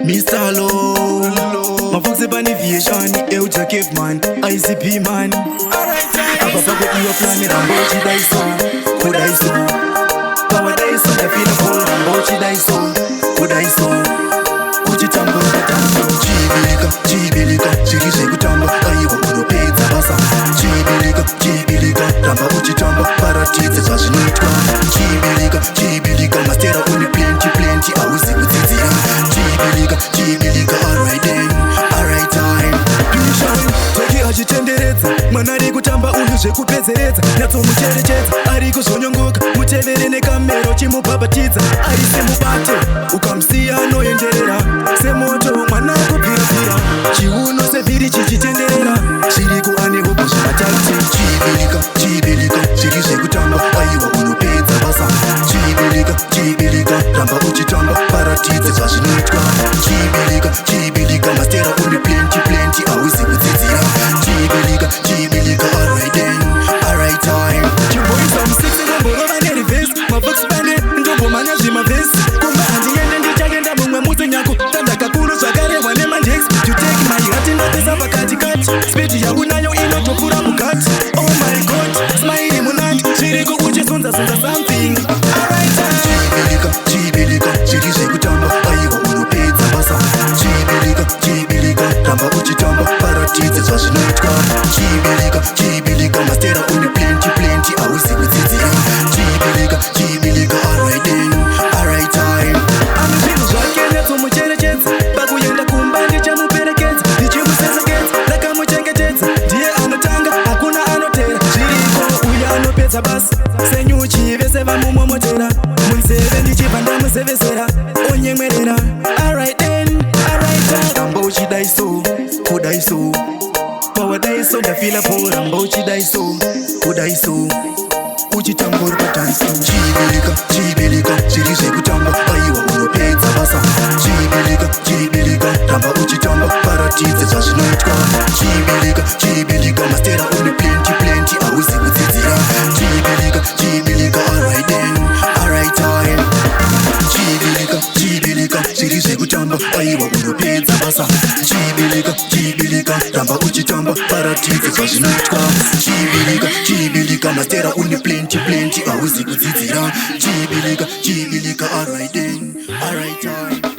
Mr. Low, Mafox pane Vision, Euja Caveman, ICP man. Apa pakudiwa plan, ramba uchidaiso, kudaiso. Pawadaiso ndafila full, ramba uchidaiso, kudaiso. Uchitambura tamba. Chibilika, chibilika, zviri zvekutamba, aiwa unopedza basa. Chibilika, chibilika, ramba uchitamba, paratidze zvazvinoitwa. Chibilika, chibilika, mastera une plenty plenty, hauzi kudzidzira. Chibilika, chibilika, alright then, alright time. Pishon, Toki achitenderedza, mwana ari kutamba uyu zvekupedzeredza, nyatsomucherechedza, ari kuzvonyongoka, mutevere nekamero chimubhabhatidza, aise mubate, ukamusiya anoenderera, semoto mwana akubvirabvira, chiuno sevhiri chichitenderera, zviriko ane hopo zvimataiti. Chibilika, chibilika, zviri zvekutamba, aiwa unopedza basa. Chibilika, chibilika, ramba uchitamba, paratidze zvazvinoitwa. Chibilika, chibilika, mastera une plenty plenty, hauzi kudzidzira. Chibilika, chibilika, alright then, alright time. Chimboisa musiksi ndomborova nereverse, mafox pane ndombomhanya zvimavhesi, kumba handiende ndichaenda mumwe musi nyako tanda kakuru zvakarehwa nemandex. You take my heart, ndopisa pakati kati, speed yaunayo inotopfuura Bugatti. Oh my God, smile munati, zviriko uchizunza-zunza something. Alright time. Chibilika, chibilika, zviri zvekutamba, aiwa unopedza basa. Chibilika, chibilika, ramba uchitamba, paratidze zvazvinoitwa. Chibilika, chibilika, mastera une plenty plenty, hauzi kudzidzira. Chibilika, chibilika, alright then, alright time. Ane zvinhu zvake, nyatsomucherechedza, pakuenda kumba ndichamuperekedza, ndichimusesekedza ndakamuchengetedza, ndiye anotanga, hakuna anotera, zviriko uyo anopedza basa senyuchi, vese vamumomotera munzeve, ndichibva ndamuzevezera onyemwerera. Alright then, alright then. Ramba uchidaiso, kudaiso, pawadaiso ndafila po, ramba uchidaiso, kudaiso, uchitambura padanso. Chibilika, chibilika, zviri zvekutamba, aiwa unopedza basa. Chibilika, chibilika, ramba uchitamba, paratidze zvazvinoitwa. Chibilika, chibilika, mastera une plenty plenty, hauzi kudzidzira. Chibilika, chibilika, alright then, alright time. Chibilika, chibilika, zviri zvekutamba, aiwa unopedza basa. Chibilika, chibilika, ramba uchitamba, paratidze zvazvinoitwa. Chibilika, chibilika, mastera une plenty plenty, hauzi kudzidzira. Chibilika, chibilika, alright then, alright time.